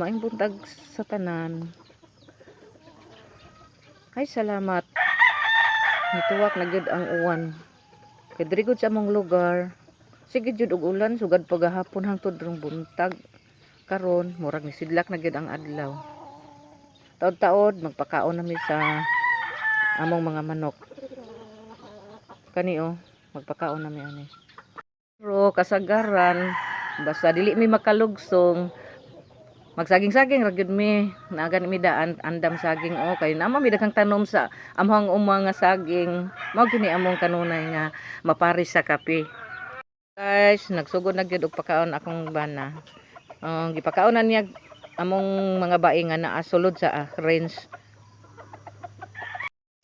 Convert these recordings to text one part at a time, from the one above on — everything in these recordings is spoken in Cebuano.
Maayong buntag sa tanan. Ay, salamat. Nituwak na gyud ang uwan. Kay diri gud sa among lugar. Sige jud og ulan sugad pagahapon hangtod rong buntag. Karon murag nisidlak na gyud ang adlaw. Taod-taod magpakaon nami sa among mga manok. Kani oh, magpakaon nami ani. Pero kasagaran basta dili mi makalugsong, magsaging-saging ra gyud mi. Naa gani mi daan andam saging o kay naa man mi daghang tanom sa among uma nga saging. Mao gini among kanunay nga maparis sa kape. Guys, nagsugod na gyud og pakaon akong bana. Ang gipakaon na niya among mga baing nga naa sulod sa range.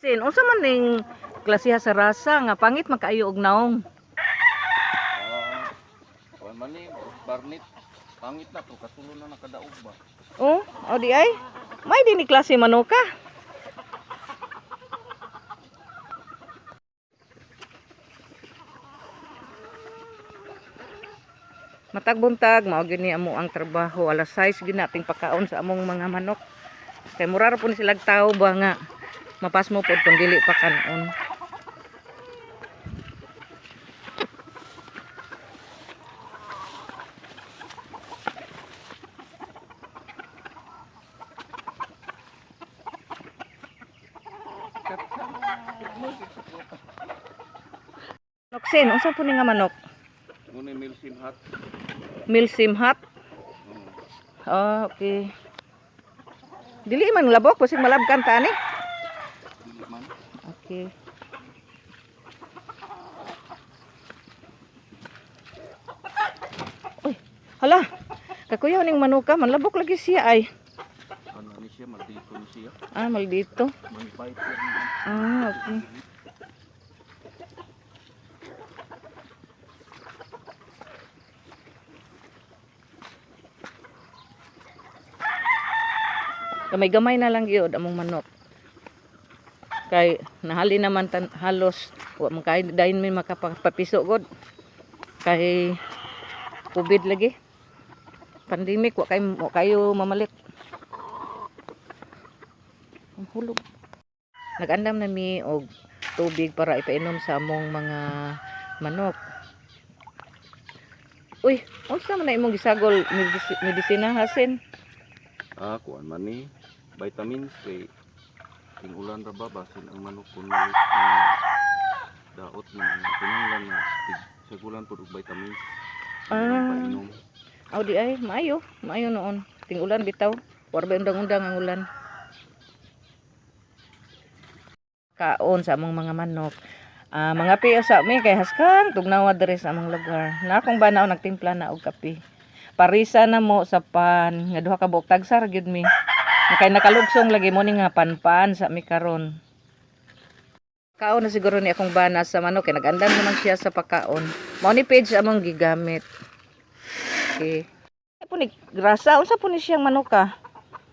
Sin, unsa man ning klasiha sa rasa nga pangit man kaayo og naong? Ah, kuan man ni Barnett. Pangit na to, katulo na nakadaog ba. Oh, o di ay. May din ni klase manuka. Matag buntag, mao gyud ni amo ang trabaho. Alas 6 gyud nating pakaon sa among mga manok. Kay mura ra po ni silag tao ba nga mapasmo pod kung dili pa kanon. Noksin, unsa po ni nga manok? Muna milsim hat. Milsim hat. Oh. Ah, okay. Dili man labok basig malabkan ta ani. Dili man. Okay. Uy, hala. Kakuyaw ning manuka, manlabok lagi siya ay. Ano ni siya, maldito ni siya. Ah, maldito. Mangifighter ni. Ah, okay. Gamay-gamay na lang gyud among manok. Kay nahali naman tan halos wa man kay dayon mi makapapiso gud. Kay COVID lagi. Pandemic wa kayo mamalit. Ang hulog. Nag-andam na mi og tubig para ipainom sa among mga manok. Uy, unsa man na imong gisagol medisina hasin? Ah, kuan man ni vitamins kay ting ulan ra ba basin ang manok kun malit na daot na kinahanglan na tig sagulan pud og vitamins. Ah. Painom. Aw di ay, maayo, maayo noon. Ting ulan bitaw, war ba undang-undang ang ulan. Kaon sa among mga manok. Ah, mga piyo sa mi kay haskang tugnawa diri sa among lugar. Na akong banaw nagtimpla na og kape. Parisa na mo sa pan nga duha ka buok tagsa ra gyud mi. Nga kay nakalugsong lagi mo ni nga panpan sa mi karon. Kaon na siguro ni akong bana sa manok kay nag-andam naman siya sa pagkaon. Mao ni page among gigamit. Okay. Ay po ni grasa, unsa po ni siyang manuka?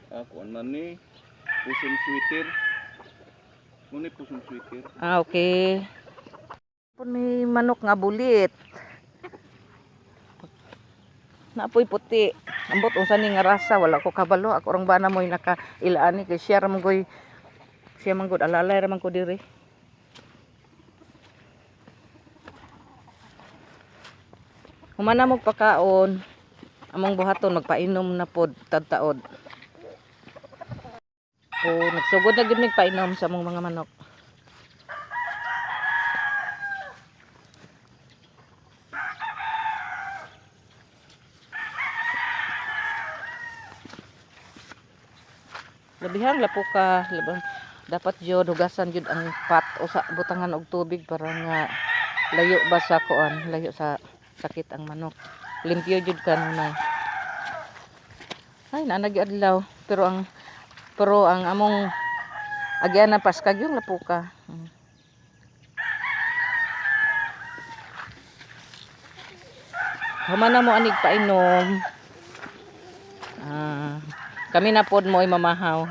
Ah, kuan man ni pusong sweater. Muna pusong sweater. Ah, okay. Po ni manok nga bulit. Naapoy puti. Ambot unsa ni nga rasa, wala ko kabalo. Ako rong bana mo'y nakailaan ni kay siya ra man goy siya man gud alalay ra man ko diri. Humana mo pakaon. Among buhaton magpainom na pod tad-taod. O nagsugod na gud mig painom sa among mga manok. Labihang lapuka, labang dapat jud hugasan jud ang pot o sa butangan og tubig para nga layo ba sa kuan, layo sa sakit ang manok. Limpyo jud kanunay. Ay, naanagi adlaw, pero ang among agyan na paskag yung lapuka. Human na mo anig painom. Ah, kami na pod mo ay mamahaw.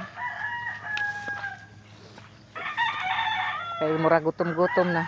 Kay mura gutom-gutom na.